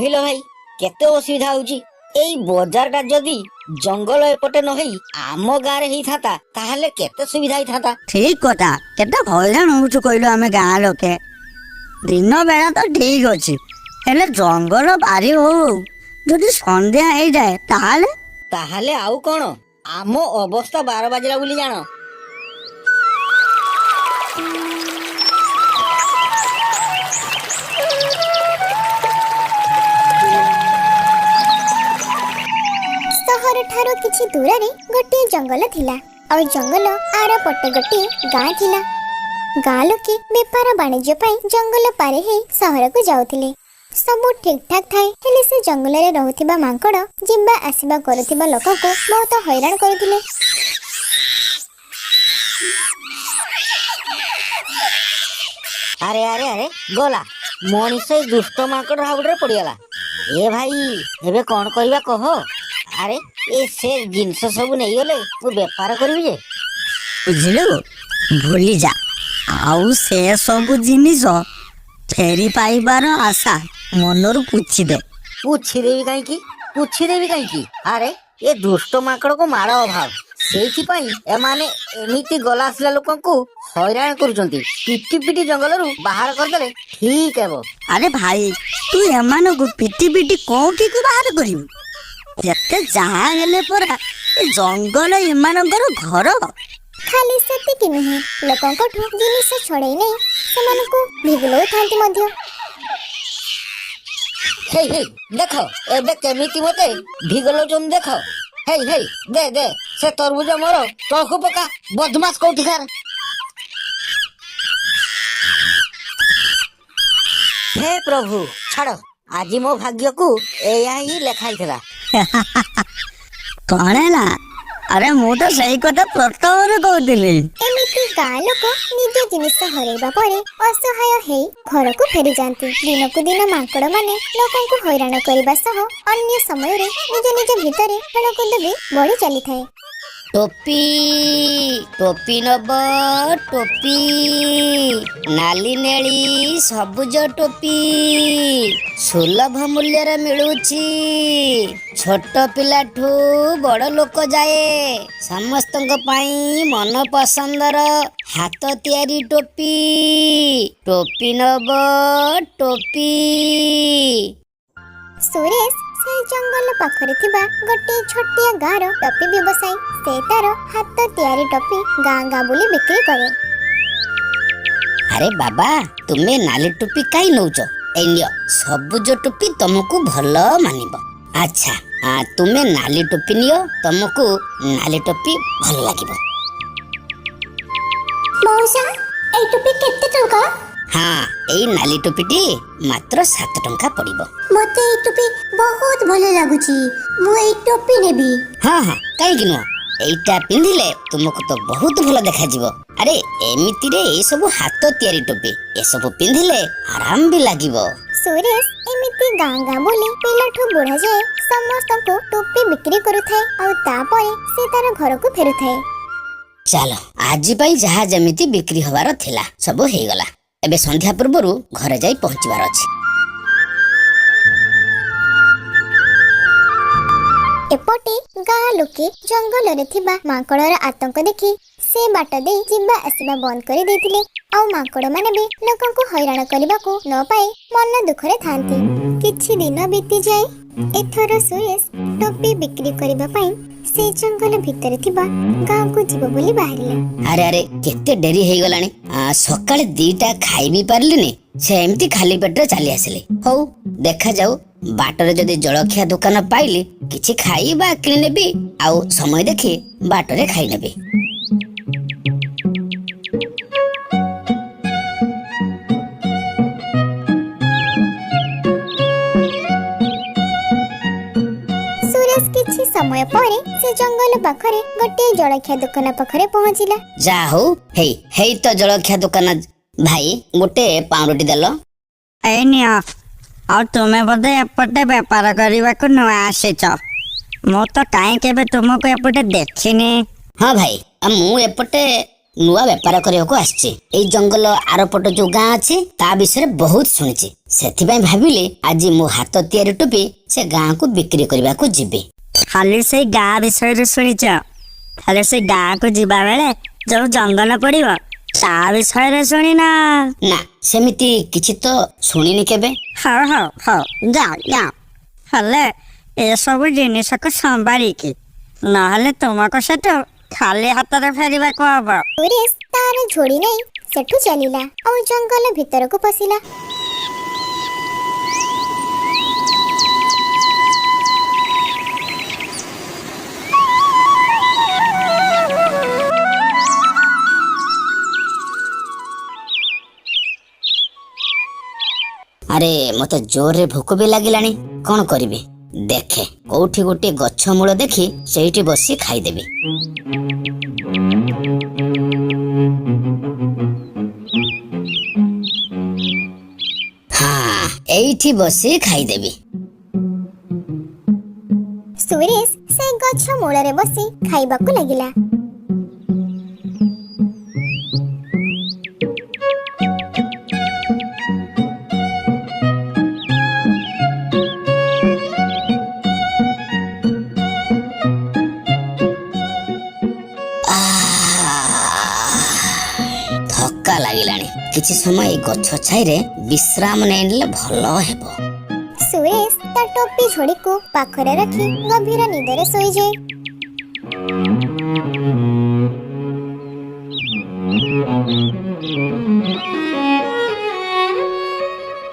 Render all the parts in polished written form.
କହିଲ ଭାଇ, କେତେ ଅସୁବିଧା ହଉଛି। ଏଇ ବଜାରଟା ଯଦି ଜଙ୍ଗଲ ଏପଟେ ନ ହେଇ ଆମ ଗାଁରେ ହେଇଥାନ୍ତା, ତାହେଲେ କେତେ ସୁବିଧା ହେଇଥାନ୍ତା। ଠିକ କଥା। କେତେ ହଇରାଣ ହଉଛୁ କହିଲୁ ଆମେ ଗାଁ ଲୋକେ। ଦିନ ବେଳା ତ ଠିକ ଅଛି, ହେଲେ ଜଙ୍ଗଲ ପାରି ହଉ ଯଦି ସନ୍ଧ୍ୟା ହେଇଯାଏ ତାହେଲେ? ତାହେଲେ ଆଉ କଣ, ଆମ ଅବସ୍ଥା 12 ବାଜିଲା ବୋଲି ଜାଣ। ସହର ଠାରୁ କିଛି ଦୂରରେ ଗୋଟିଏ ଜଙ୍ଗଲ ଥିଲା ଆଉ ଜଙ୍ଗଲ ଆର ପଟେ ଗୋଟିଏ ଗାଁ ଥିଲା। ଗାଁ ଲୋକେ ବେପାର ବାଣିଜ୍ୟ ପାଇଁ ଜଙ୍ଗଲ ପାରି ହେଇ ସହରକୁ ଯାଉଥିଲେ। ସବୁ ଠିକ ଠାକ ଥାଏ, ହେଲେ ସେ ଜଙ୍ଗଲରେ ରହୁଥିବା ମାଙ୍କଡ଼ ଯିବା ଆସିବା କରୁଥିବା ଲୋକଙ୍କୁ ବହୁତ ହଇରାଣ କରୁଥିଲେ। ଆରେ ଆରେ ଆରେ, ଗଲା ମଣିଷ ଏଇ ଦୁଷ୍ଟ ମାଙ୍କଡ ହାବୁଡ଼ରେ ପଡିଗଲା। ଏ ଭାଇ, ଏବେ କଣ କରିବା କହ? ଆରେ, ଏ ସେ ଜିନିଷ ସବୁ ନେଇଗଲେ ମୁଁ ବେପାର କରିବି ଯେ। ବୁଝିଲୁ, ଭୁଲି ଯା। ଆଉ ସେ ସବୁ ଜିନିଷ ଫେରି ପାଇବାର ଆଶା ମନରୁ ପୋଛିଦେ। ପୁଛିଦେବି କାହିଁକି? ପୁଛିଦେବି କାହିଁକି? ଆରେ, ଏ ଦୁଷ୍ଟ ମାଙ୍କଡକୁ ମାଡ଼ ଅଭାବ, ସେଇଥିପାଇଁ ଏମାନେ ଏମିତି ଗଲା ଆସିଲା ଲୋକଙ୍କୁ ହଇରାଣ କରୁଛନ୍ତି। ପିଟି ପିଟି ଜଙ୍ଗଲରୁ ବାହାର କରିଦେଲେ ଠିକ ହେବ। ଆରେ ଭାଇ, ତୁ ଏମାନଙ୍କୁ ପିଟି ପିଟି କୋଉଠିକୁ ବାହାର କରିବୁ? ଯେତେ ଯାହା ହେଲେ ପରା ଏ ଜଙ୍ଗଲ ଏମାନଙ୍କର ଘର। ଖାଲି ସେତିକି ନୁହେଁ, ଲୋକଙ୍କଠୁ ଜିନିଷ ଛଡ଼େଇ ନେଇ ସେମାନଙ୍କୁ ଭିଗୁଲଉଥାନ୍ତି ମଧ୍ୟ। ହେଇ ହେଇ, ଦେଖ ଏବେ କେମିତି ମତେ ଭିଗଲଉଛନ୍ତି ଦେଖ। ହେଇ ହେଇ, ଦେ ଦେ ସେ ତରଭୁଜ ମୋର, ତଳକୁ ପକା, ବଦମାସ କୋଉଠିକାର। ହେ ପ୍ରଭୁ, ଛାଡ, ଆଜି ମୋ ଭାଗ୍ୟକୁ ଏଇଆ ହିଁ ଲେଖା ହେଇଥିଲା। କଣ ହେଲା? ଆରେ, ମୁଁ ତ ସେଇ କଥା ପ୍ରଥମରୁ କହୁଥିଲି। ଏମିତି ଗାଁ ଲୋକ ନିଜ ଜିନିଷ ହରେଇବା ପରେ ଅସହାୟ ହେଇ ଘରକୁ ଫେରିଯାଆନ୍ତି। ଦିନକୁ ଦିନ ମାଙ୍କଡ଼ ମାନେ ଲୋକଙ୍କୁ ହଇରାଣ କରିବା ସହ ଅନ୍ୟ ସମୟରେ ନିଜ ନିଜ ଭିତରେ ଖେଳକୁଦ ବି ବଢି ଚାଲିଥାଏ। ଟୋପି, ଟୋପି ନବ ଟୋପି, ନାଲି ନେଳି ସବୁଜ ଟୋପି ସୁଲଭ ମୂଲ୍ୟରେ ମିଳୁଛି। ଛୋଟ ପିଲାଠୁ ବଡ଼ ଲୋକ ଯାଏ ସମସ୍ତଙ୍କ ପାଇଁ ମନ ପସନ୍ଦର ହାତ ତିଆରି ଟୋପି। ଟୋପି ନବ ଟୋପି। ସୁରେଶ ସେଇ ଜଙ୍ଗଲ ପାଖରେ ଥିବା ଗୋଟିଏ ଛୋଟିଆ ଗାଁର ଟୋପି ବ୍ୟବସାୟୀ। ସେ ତାର ହାତ ତିଆରି ଟୋପି ଗାଁ ଗାଁ ବୁଲି ବିକ୍ରି କରେ। ଆରେ ବାବା, ତୁମେ ନାଲି ଟୋପି କାଇଁ ନଉଛ? ଏଇ ନିଅ, ସବୁଜ ଟୋପି ତମକୁ ଭଲ ମାନିବ। ଆଚ୍ଛା, ତୁମେ ନାଲି ଟୋପି ନିଅ, ତମକୁ ନାଲି ଟୋପି ଭଲ ଲାଗିବ। ମଉସା, ଏଇ ଟୋପି କେତେ ଟଙ୍କା? ହଁ, ଏଇ ନାଲି ଟୋପିଟି ମାତ୍ର 7 ଟଙ୍କା ପଡିବ। ମତେ ଏଇ ଟୋପି ବହୁତ ଭଲ ଲାଗୁଛି, ମୁଁ ଏଇ ଟୋପି ନେବି। ହଁ ହଁ, କାହିଁକି ନୁହଁ? ଏଇଟା ପିନ୍ଧିଲେ ତୁମକୁ ତ ବହୁତ ଭଲ ଦେଖାଯିବ। ଆରେ, ଏମିତିରେ ଏସବୁ ହାତ ତିଆରି ଟୋପି, ଏସବୁ ପିନ୍ଧିଲେ ଆରାମ ବି ଲାଗିବ। ସୁରେଶ ଏମିତି ଗାଁ ଗାଁ ବୁଲି ପିଲାଠୁ ବୁଢା ଯାଏ ସମସ୍ତଙ୍କୁ ଟୋପି ବିକ୍ରି କରୁଥାଏ ଆଉ ତାପରେ ସେ ତାର ଘରକୁ ଫେରୁଥାଏ। ଚାଲ, ଆଜି ପାଇଁ ଯାହା ଯେମିତି ବିକ୍ରି ହବାର ଥିଲା ସବୁ ହେଇଗଲା। ଏବେ ସନ୍ଧ୍ୟା ପୂର୍ବରୁ ଘରେ ଯାଇ ପହଞ୍ଚିବାର ଅଛି। ଏପଟେ ଗାଁ ଲୋକେ ଜଙ୍ଗଲରେ ଥିବା ମାଙ୍କଡର ଆତଙ୍କ ଦେଖି ସେ ବାଟ ଦେଇ ଯିବା ଆସିବା ବନ୍ଦ କରି ଦେଇଥିଲେ ଆଉ ମାଙ୍କଡ ମାନେ ବି ଲୋକଙ୍କୁ ହଇରାଣ କରିବାକୁ ନ ପାଇ ମନ ଦୁଃଖରେ ଥାନ୍ତି। କିଛି ଦିନ ବିତିଯାଏ। ଏଥର ସୁରେଶ ଟୋପି ବିକ୍ରି କରିବା ପାଇଁ ସେ ଜଙ୍ଗଲ ଭିତରେ ଥିବା ଗାଁକୁ ଯିବ ବୋଲି ବାହାରିଲା। ଆରେ ଆରେ, କେତେ ଡେରି ହେଇଗଲାଣି। ସକାଳେ 2ଟା ଖାଇ ବି ପାରିଲିନି, ସେମିତି ଖାଲି ପେଟରେ ଚାଲି ଆସିଲି। ହଉ, ଦେଖାଯାଉ, ବାଟରେ ଯଦି ଜଳଖିଆ ଦୋକାନ ପାଇଲି କିଛି ଖାଇ ବା କିଣିନେବି, ଆଉ ସମୟ ଦେଖି ବାଟରେ ଖାଇନେବି। ସୁରେଶ କିଛି ସମୟ ପରେ ସେ ଜଙ୍ଗଲ ପାଖରେ ଗୋଟିଏ ଜଳଖିଆ ଦୋକାନ ପାଖରେ ପହଞ୍ଚିଲା। ଯା ହଉ, ହେଇ ହେଇ ତ ଜଳଖିଆ ଦୋକାନ। ଭାଇ, ଗୋଟେ ପାଉଁରୁଟି ଦେଲ। ଏଇ ନିଅ। ଆଉ ତୁମେ ବୋଧେ ଏପଟେ ବେପାର କରିବାକୁ ନୂଆ ଆସିଛ? ମୁଁ ତ କାହିଁ କେବେ ତୁମକୁ ଏପଟେ ଦେଖିନି। ହଁ ଭାଇ, ମୁଁ ଏପଟେ ନୂଆ ବେପାର କରିବାକୁ ଆସିଛି। ଏଇ ଜଙ୍ଗଲ ଆରପଟ ଯୋଉ ଗାଁ ଅଛି ତା ବିଷୟରେ ବହୁତ ଶୁଣିଛି। ସେଥିପାଇଁ ଭାବିଲି ଆଜି ମୋ ହାତ ତିଆରି ଟୋପି ସେ ଗାଁକୁ ବିକ୍ରି କରିବାକୁ ଯିବି। ଖାଲି ସେଇ ଗାଁ ବିଷୟରେ ଶୁଣିଛ, ଖାଲି ସେ ଗାଁକୁ ଯିବା ବେଳେ ଯୋଉ ଜଙ୍ଗଲ ପଡିବ ତା ବିଷୟରେ ଶୁଣିନ? ନା, ସେମିତି କିଛି ତ ଶୁଣିନି କେବେ। ହଉ ହଉ ହଉ, ଯାଅ ଯାଅ, ହେଲେ ଏସବୁ ଜିନିଷକୁ ସମ୍ଭାଳିକି, ନହେଲେ ତୁମକୁ ସେଠୁ ଖାଲି ହାତରେ ଫେରିବାକୁ ହବ। ସୁରେଶ ତାର ଝୋଡ଼ି ନେଇ ସେଠୁ ଚାଲିଲା ଆଉ ଜଙ୍ଗଲ ଭିତରକୁ ପଶିଲା। ଆରେ, ମତେ ଜୋରରେ ଭୋକ ବି ଲାଗିଲାଣି। କଣ କରିବି? ଦେଖେ, କୋଉଠି ଗୋଟିଏ ଗଛ ମୂଳ ଦେଖି ସେଇଠି ବସି ଖାଇଦେବି। ହଁ, ଏଇଠି ବସି ଖାଇଦେବି। ସୁରେଶ ସେ ଗଛ ମୂଳରେ ବସି ଖାଇବାକୁ ଲାଗିଲା। ଥକା ଲାଗିଲାଣି। କିଛି ସମୟ ଏଇ ଗଛ ଛାଇରେ ବିଶ୍ରାମ ନେଇନେଲେ ଭଲ ହେବ। ସୁରେଶ ତା ଟୋପି ଝୋଡ଼ିକୁ ପାଖରେ ରଖି ଗଭୀର ନିଦରେ ଶୋଇଯାଏ।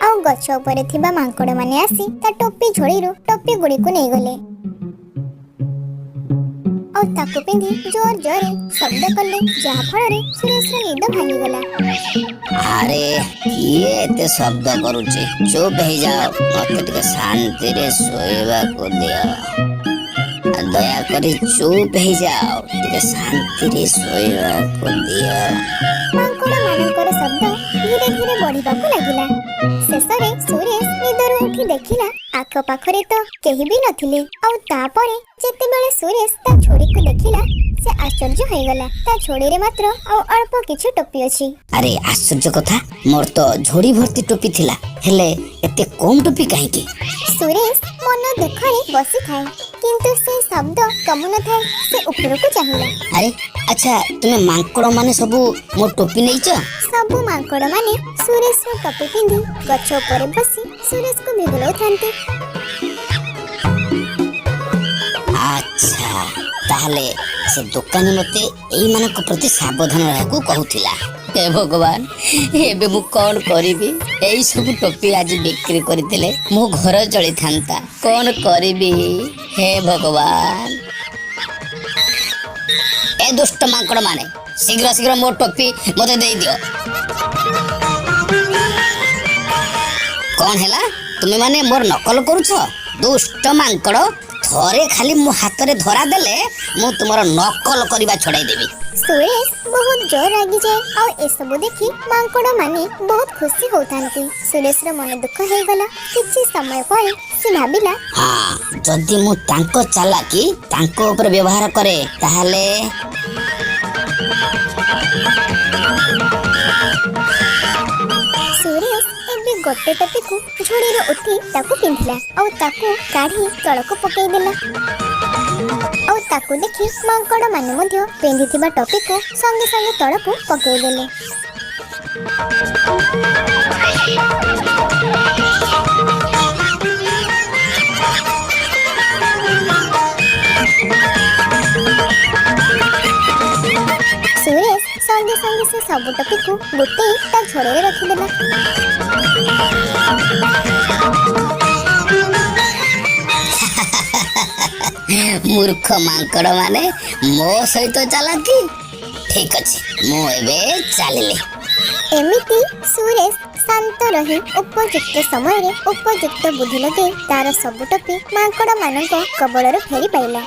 ଆଉ ଗଛ ଉପରେ ଥିବା ମାଙ୍କଡ଼ମାନେ ଆସି ତା ଟୋପି ଝୋଡ଼ିରୁ ଟୋପି ଗୁଡ଼ିକୁ ନେଇଗଲେ ଆଉ ତାକୁ ପିନ୍ଧି ଜୋର ଜୋରେ ଶବ୍ଦ କଲେ, ଯାହା ଫଳରେ ସୁରେଶର ନିଦ ଭାଙ୍ଗିଗଲା। ଆରେ, କିଏ ଏତେ ଶବ୍ଦ କରୁଛି? ଚୁପ୍ ହେଇଯାଅ, ମତେ ଟିକେ ଶାନ୍ତିରେ ଶୋଇବାକୁ ଦିଅ। ଦୟାକରି ଚୁପ୍ ହେଇଯାଅ, ଟିକେ ଶାନ୍ତିରେ ଶୋଇବାକୁ ଦିଅ। ମାଙ୍କଡ଼ ମାନଙ୍କର ଶବ୍ଦ ଧୀରେ ଧୀରେ ବଢିବାକୁ ଲାଗିଲା। ଶେଷରେ ସୁରେଶ ନିଦରୁ ଉଠି ଦେଖିଲା, ଆଖପାଖରେ ତ କେହି ବି ନଥିଲେ। ଆଉ ତାପରେ ଯେତେବେଳେ ସୁରେଶ ତା ଛୁରୀକୁ ଦେଖିଲା, ସେ ଆଶ୍ଚର୍ଯ୍ୟ ହୋଇଗଲା। ତା ଛୁରୀରେ ମାତ୍ର ଆଉ ଅଳ୍ପ କିଛି ଟୋପି ଅଛି। ଆରେ, ଆଶ୍ଚର୍ଯ୍ୟ କଥା, ମୋର ତ ଝୋଡ଼ି ଭର୍ତ୍ତି ଟୋପି ଥିଲା, ହେଲେ ଏତେ କମ ଟୋପି କାହିଁକି? ସୁରେଶ ମନ ଦୁଃଖରେ ବସିଥାଏ, କିନ୍ତୁ ସେ ଶବ୍ଦ କମୁନଥାଏ। ସେ ଉପରକୁ ଚାହିଁଲା। ଆରେ, ଆଚ୍ଛା, ତୁମେ ମାଙ୍କଡ଼ ମାନେ ସବୁ ମୋ ଟୋପି ନେଇଛ? ସବୁ ମାଙ୍କଡ଼ ମାନେ ସୁରେଶର ଟୋପି ପିନ୍ଧି ଗଛ ଉପରେ ବସି ସୁରେଶକୁ ବିଗୁଲଉଥାନ୍ତି। ଆଚ୍ଛା, ତାହେଲେ ସେ ଦୋକାନୀ ମତେ ଏଇମାନଙ୍କ ପ୍ରତି ସାବଧାନ ରହିବାକୁ କହୁଥିଲା। ହେ ଭଗବାନ, ଏବେ ମୁଁ କଣ କରିବି? ଏଇ ସବୁ ଟୋପି ଆଜି ବିକ୍ରି କରିଥିଲେ ମୋ ଘର ଚଳିଥାନ୍ତା। କଣ କରିବି, ହେ ଭଗବାନ? ଏ ଦୁଷ୍ଟ ମାଙ୍କଡ଼ ମାନେ, ଶୀଘ୍ର ଶୀଘ୍ର ମୋ ଟୋପି ମତେ ଦେଇଦିଅ। କଣ ହେଲା, ତୁମେ ମାନେ ମୋର ନକଲ କରୁଛ? ଦୁଷ୍ଟ ମାଙ୍କଡ଼, ଥରେ ଖାଲି ମୋ ହାତରେ ଧରା ଦେଲେ ମୁଁ ତୁମର ନକଲ କରିବା ଛଡ଼ାଇ ଦେବି। ସୁରେଶ ବହୁତ ଜୋର ରାଗିଯାଏ ଆଉ ଏସବୁ ଦେଖି ମାଙ୍କଡ଼ ମାନେ ବହୁତ ଖୁସି ହଉଥାନ୍ତି। ସୁରେଶର ମନ ଦୁଃଖ ହେଇଗଲା। କିଛି ସମୟ ପରେ ସେ ଭାବିଲା, ହଁ, ଯଦି ମୁଁ ତାଙ୍କ ଚାଲାକି ତାଙ୍କ ଉପରେ ବ୍ୟବହାର କରେ ତାହେଲେ। ସୁରେଶ ଏବେ ଗୋଟେ ଟୋପିକୁ ଝୁଡ଼ିରୁ ଉଠି ତାକୁ ପିନ୍ଧିଲା ଆଉ ତାକୁ କାଢି ତଳକୁ ପକେଇଦେଲା। ଆଉ ତାକୁ ଦେଖି ମାଙ୍କଡ଼ ମାନେ ମଧ୍ୟ ପିନ୍ଧିଥିବା ଟୋପିକୁ ସଙ୍ଗେ ସଙ୍ଗେ ତଳକୁ ପକେଇଦେଲେ। ସୁରେଶ ସଙ୍ଗେ ସଙ୍ଗେ ସେ ସବୁ ଟୋପିକୁ ଗୋଟେଇ ତା ଝୋଡ଼ିରେ ରଖିଦେଲା। ମୂର୍ଖ ମାଙ୍କଡ଼ ମାନେ ମୋ ସହିତ ଚାଲାକି। ଠିକ ଅଛି, ମୁଁ ଏବେ ଚାଲିଲି। ଏମିତି ସୁରେଶ ଶାନ୍ତ ରହି ଉପଯୁକ୍ତ ସମୟରେ ଉପଯୁକ୍ତ ବୁଦ୍ଧି ଲଗେଇ ତାର ସବୁ ଟୋପି ମାଙ୍କଡ଼ ମାନଙ୍କ କବଳରୁ ଫେରି ପାଇଲା।